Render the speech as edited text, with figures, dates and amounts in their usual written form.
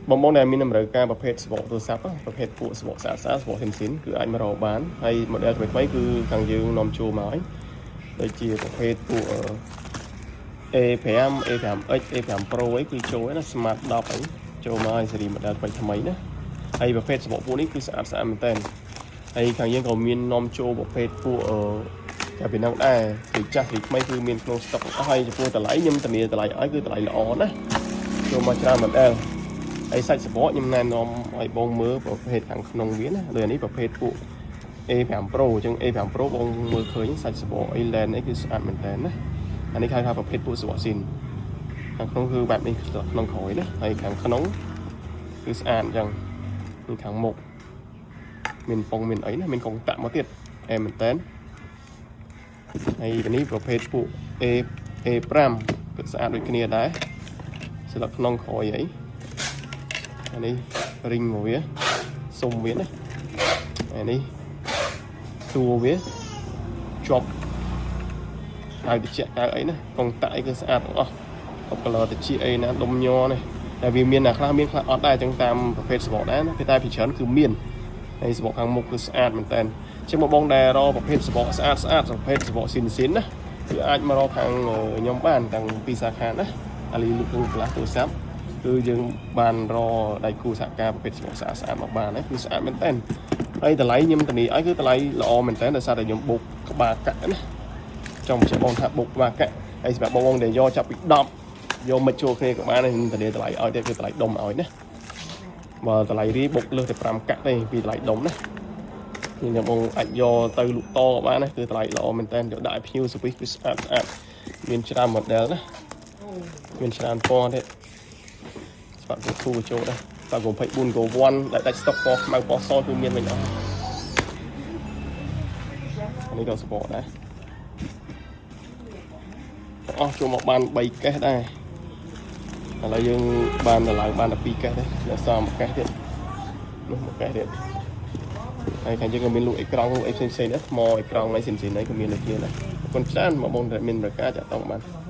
បងបងដែលមានតម្រូវការប្រភេទសំបកទូរស័ព្ទប្រភេទពួកសំបកស្អាតស្អាតសំបកស៊ីនស៊ីនគឺអាចមករកបានហើយ model ថ្មីថ្មីគឺខាងយើងនាំចូលមកហើយដូចជាប្រភេទពួក A5 A5X A5 Pro អីគឺចូលហើយណា Smart 10អីចូលមកហើយស៊េរី model ថ្មីថ្មីណាហើយប្រភេទសំបកពួកនេះគឺស្អាតស្អាតមែនតើហើយខាងយើងក៏មាននាំចូលប្រភេទពួកអឺតែពីហ្នឹងដែរគឺចាស់គឺថ្មីគឺមានក្នុង stock អស់ហើយចំពោះតម្លៃខ្ញុំធានាតម្លៃឲ្យគឺតម្លៃល្អណាចូលមកច្រើន model ហើយសាច់សំបកខ្ញុំណែនាំឲ្យបងមើលប្រភេទខាងក្នុងវាណាដូចអានេះប្រភេទពួក A5 Pro អញ្ចឹង A5 Pro បងមើលឃើញសាច់សំបកអី lens អីគឺស្អាតមែនតើណាអានេះហៅថាប្រភេទពួកសំបកស៊ីនខាងក្នុងគឺបែបនេះក្នុងក្រោយណាហើយខាងក្នុងគឺស្អាតអញ្ចឹងនេះខាងមុខមានប៉ុងមានអីណាមានកុងតាក់មកទៀតអែមែនតើហើយនេះប្រភេទពួក A A5 គឺស្អាតដូចគ្នាដែរស្លឹកក្នុងក្រោយអីអានេះring មកវាសុំវាណាអានេះតួវាជាប់ហើយតិចកៅអីណាកុងតាក់អីគឺស្អាតទាំងអស់កប់ color តិចអីណាដុំញ័រនេះតែវាមានតែខ្លះមានខ្លះអត់ដែរអញ្ចឹងតាមប្រភេទសំបកដែរណាតែពីច្រើនគឺមានហើយសំបកខាងមុខគឺស្អាតមែនតើអញ្ចឹងមកបងដែលរកប្រភេទសំបកស្អាតស្អាតប្រភេទសំបកស៊ីនស៊ីនណាគឺអាចមករកខាងខ្ញុំបានទាំងពីរសាខាណាអាលីលុកផ្លាស់ទូរស័ព្ទគឺយើងបានរកដៃគូសហការប្រភេទសំបកស្អាតស្អាតមកបានហើយគឺស្អាតមែនតើហើយតម្លៃខ្ញុំធានាឲ្យគឺតម្លៃល្អមែនតើដោយសារតែខ្ញុំបុកក្បាលកាក់ណាចង់បញ្ជាក់បងថាបុកក្បាលកាក់ហើយសម្រាប់បងបងដែលយកចាប់ពី10យកមកចូលគ្នាក៏បានដែរខ្ញុំធានាតម្លៃឲ្យទេគឺតម្លៃដុំឲ្យណាបើតម្លៃរីបុកលើសតែ5កាក់ទេពីតម្លៃដុំណាខ្ញុំបងអាចយកទៅលក់តក៏បានដែរគឺតម្លៃល្អមែនតើយកដាក់ឲ្យភ្ញៀវ service គឺស្អាតស្អាតមានច្រើន model ណាមានច្រើនពណ៌ទៀតស្បាក់ Go 2ចូលដែរស្បាក់ Go 24 Go 1ដែលដាច់ stock ពណ៌ខ្មៅពណ៌សគឺមានវិញអស់អានេះក៏សបកដែរអស់ចូលមកបាន3កេសដែរឥឡូវយើងបានដល់ឡើងបានតែ2កេសទេនៅសល់មួយកេសទៀតនោះមួយកេសទៀតហើយខាងយើងក៏មានលក់អេក្រង់លក់អីផ្សេងៗដែរថ្មអេក្រង់អីផ្សេងៗនេះក៏មានដូចគ្នាដែរអរគុណច្រើនមកបងដែលមានប្រការចាក់តងបាន។